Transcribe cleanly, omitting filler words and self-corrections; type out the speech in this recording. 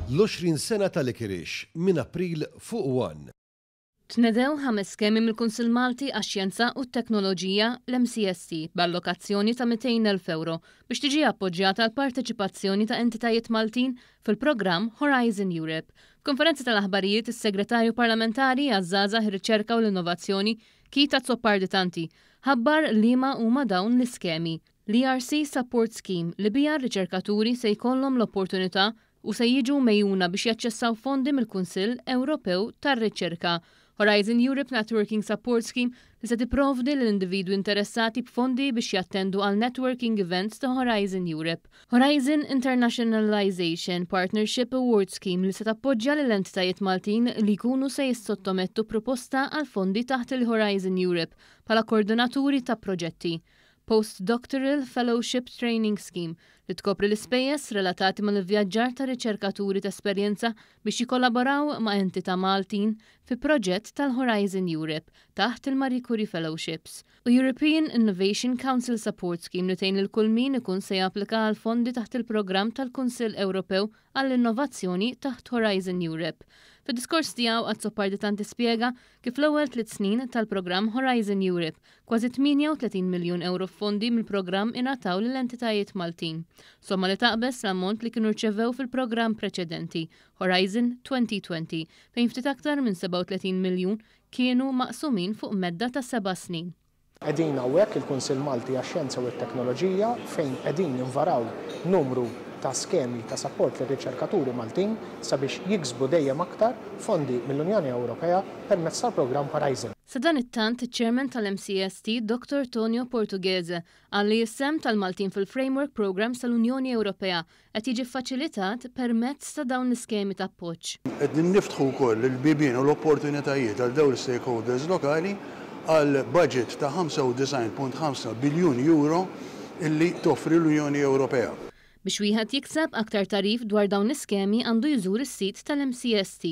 L-20 sena ta' Licorice minn April fuq One. Tnedew ħames skemi mill-Kunsill Malti għax-Xjenza u t-Teknoloġija, l-MCST, b'allokazzjoni ta' 200,000 ewro biex tiġi appoġġjata l-parteċipazzjoni ta' entitajiet Maltin fil-programm Horizon Europe. F'konferenza tal-aħbarijiet, is-Segretarju Parlamentari għaż-Żgħażagħ, ir-Riċerka u l-Innovazzjoni, Keith Azzopardi Tanti, ħabbar liema huma dawn l-iskemi. L-ERC Support Scheme li biha r-riċerkaturi se jkollhom l-opportunità u se jiġu megħjuna biex jaċċessaw fondi mill-Kunsill Ewropew tar-Riċerka. Horizon Europe Networking Support Scheme li se tipprovdi lil individwi interessati b'fondi biex jattendu għal networking events ta' Horizon Europe. Horizon Internationalization Partnership Award Scheme li se tappoġġja lil entitajiet Maltin li jkunu se jissottomettu proposta għal fondi taħt il-Horizon Europe bħala koordinaturi ta' proġetti. Postdoctoral Fellowship Training Scheme, li tkopri l-ispejjeż relatati mal-ivvjaġġar ta' riċerkaturi ta' esperjenza biex jikkollaboraw ma' entità Maltin fi proġett tal-Horizon Europe taħt il-Marie Curie Fellowships, u European Innovation Council Support Scheme li tgħin lil kull min ikun se japplika għal fondi taħt il-programm tal-Kunsill Ewropew għall-Innovazzjoni taħt Horizon Europe. Fid-diskors tiegħu Azzopardi Tanti spjega kif l-ewwel tliet snin tal-programm Horizon Europe Kważi 38 miljun ewro f'fondi mill-programm ingħataw lil entitajiet Maltin, somma li taqbeż l-ammont li kienu rċevew fil-programm preċedenti, Horizon 2020, fejn ftit aktar minn 37 miljun kienu maqsumin fuq medda ta' seba' snin. Qegħdin hawnhekk il-Kunsill Malti għax-Xjenza u t-Teknoloġija fejn qegħdin invaraw numru ta' skemi ta' sapport lir-riċerkaturi Maltin sabiex jiksbu dejjem aktar fondi mill-Unjoni Ewropea permezz tal-programm Horizon. Sadanittant, iċ-Chairman tal-MCST, Dottor Tonio Portughese, qal li s-sehem tal-Maltin fil-Framework Programmes tal-Unjoni Ewropea qed jiġi ffaċilitat permezz ta' dawn l-iskemi ta' appoġġ. Qegħdin niftħu wkoll il-bibien u l-opportunitajiet għal dawn l-istakeholders lokali għal budget ta' 95.5 biljun euro illi toffri l-Unjoni Ewropea. Biex wieħed jikseb aktar tagħrif dwar dawn l-iskemi għandu jżur is-sit tal-MCST.